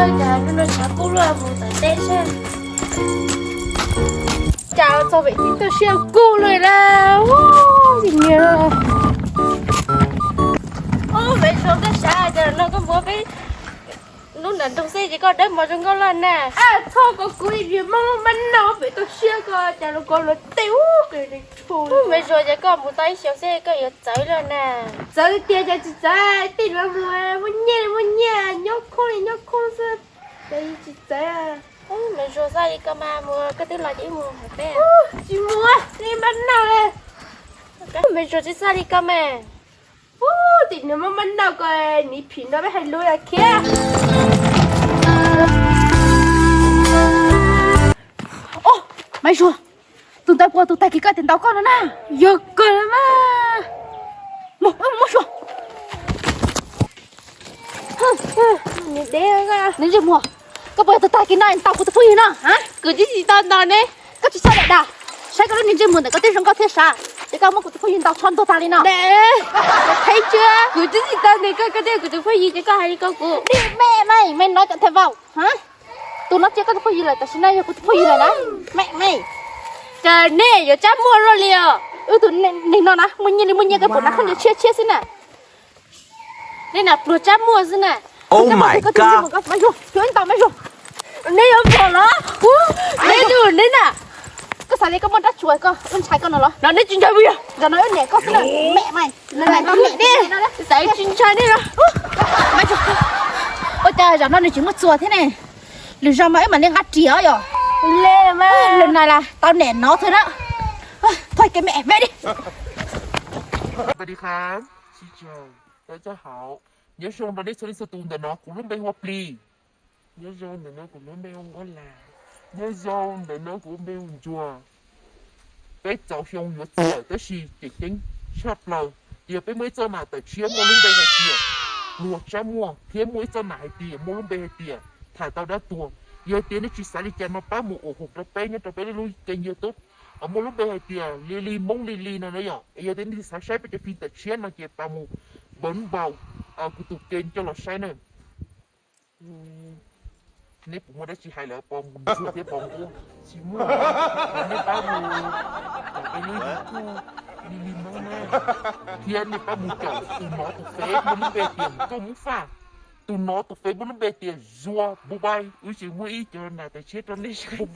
Cas hnub no tshav kub luaj, mus tom teb seb. Cas txog pem tib toj siab kub lawm na. Ua, Maiv Zuag, koj sav cas no koj mus peb lub nram nroog xwb ces koj dawb mos zoo nkauj loj na. Txhob kov kuv, ib pliag mob mab nau pem toj siab ko cas los kov luag tej ub. Maiv Zuag, ces koj mus tau ib xyoos xwb koj yuav txawv lawm na. Txawv tiag cas tsis txawv, tej no mus muaj nyiaj li muaj nyiaj, nyob khoob li nyob khoob xwb, cas tsis txawv. Maiv Zuag, xav li koj mas mus, koj twb los ces wb mus hauv peb. Tsis mus, li mab nau li. Maiv Zuag, tsis xav li koj mas. Ub, tim nws mob mab nau ko, nws phim nrog peb hais lus khiav. Maiv Zuag, tus ntawd puas tus tag kis koj tias ntaus koj no na? Yog kawg mas. Mus, wb mus muab xyuas. Niag ntsej muag, koj puas yog tus tag kis no ntaus kuv tus phooj ywg no? Kuv twb tsis tau ntaus ne. Koj tsis txhob daim dag, saib koj lub niag ntsej muag ntawm koj twb zoo nkauj thiab sav, ces koj muab kuv tus phooj ywg ntaus tsho ntuag tag li no. Qheb tsuab, kuv twb tsis tau ntes koj, koj twb yog kuv tus phooj ywg ces koj hais li ko kuv. Me me, me no cov thej vau. Tus no tsis yog koj tus phooj ywg lawm, tam sim no yog kuv tus phooj ywg lawm na. Me me, cas nej yuav tsab muag luaj li os. Wb tus neeg no na muaj nyiaj li muaj nyiaj, koj pom na, khaub ncaws tshiab tshiab xwb na. Nej na pluag tsab muag xwb na. Maiv Zuag, neb yuav pom los? Neb lus neb na. Koj xav li koj muaj rab tsuas koj, wb ntshai koj no los? Los neb tsis ntshai puas yog? Zaum no wb niam koj xwb na. Me me, xav tsis ntshai nej los? Ua cas zaum no nws tsis muaj txuas thiab ne? Lwm zaus mas wb mam li nqa riam os yom. Lwm na las tau niam no xwb na. Thov kev me me di. Nyob zoo rau nej txhua leej txhua tus, ntawm no kuv lub npe hu ua Plis. Nyob zoo, ntawm no kuv lub npe hu ua Las. Nyob zoo, ntawm no kuv lub npe hu Ntsuag. Peb txaus xyoo yuav txiv lawm tab sis tseem ceeb tshaj plaws ces yog peb muaj ib txoj nam tawm tshiab muaj lub npe hais tias Pluag Tsab Muaj, thiab muaj ib txoj nam hais tias muaj lub npe hais tias Tham Tau Dab Tuag. Yog tias nej tsis xav li cas no pab mus ua hauv rau peb nyob rau peb lub kênh YouTube muaj lub npe hais tias Li Li Hmoob Li Li no na yom. Es yog tias nej xav saib peb cov phim tawm tshiab no ces pab mus npau npau kuv tus kênh coj los saib na. Neb puas muaj dab tsi hais lawm, pos mus ntsuag thiab pos mus ua? Tsis muaj. Nej pab mus caum peb lub YouTube Li Li Hmoob na, thiab nej pab mus caum tus no tus Face muaj lub npe tias Nkauj Hmoob Faj, tus no tus Face muaj lub npe tias Zuag Npub Npaib. Wb tseem muaj ib cov nas tawm tshiab rau nej saib.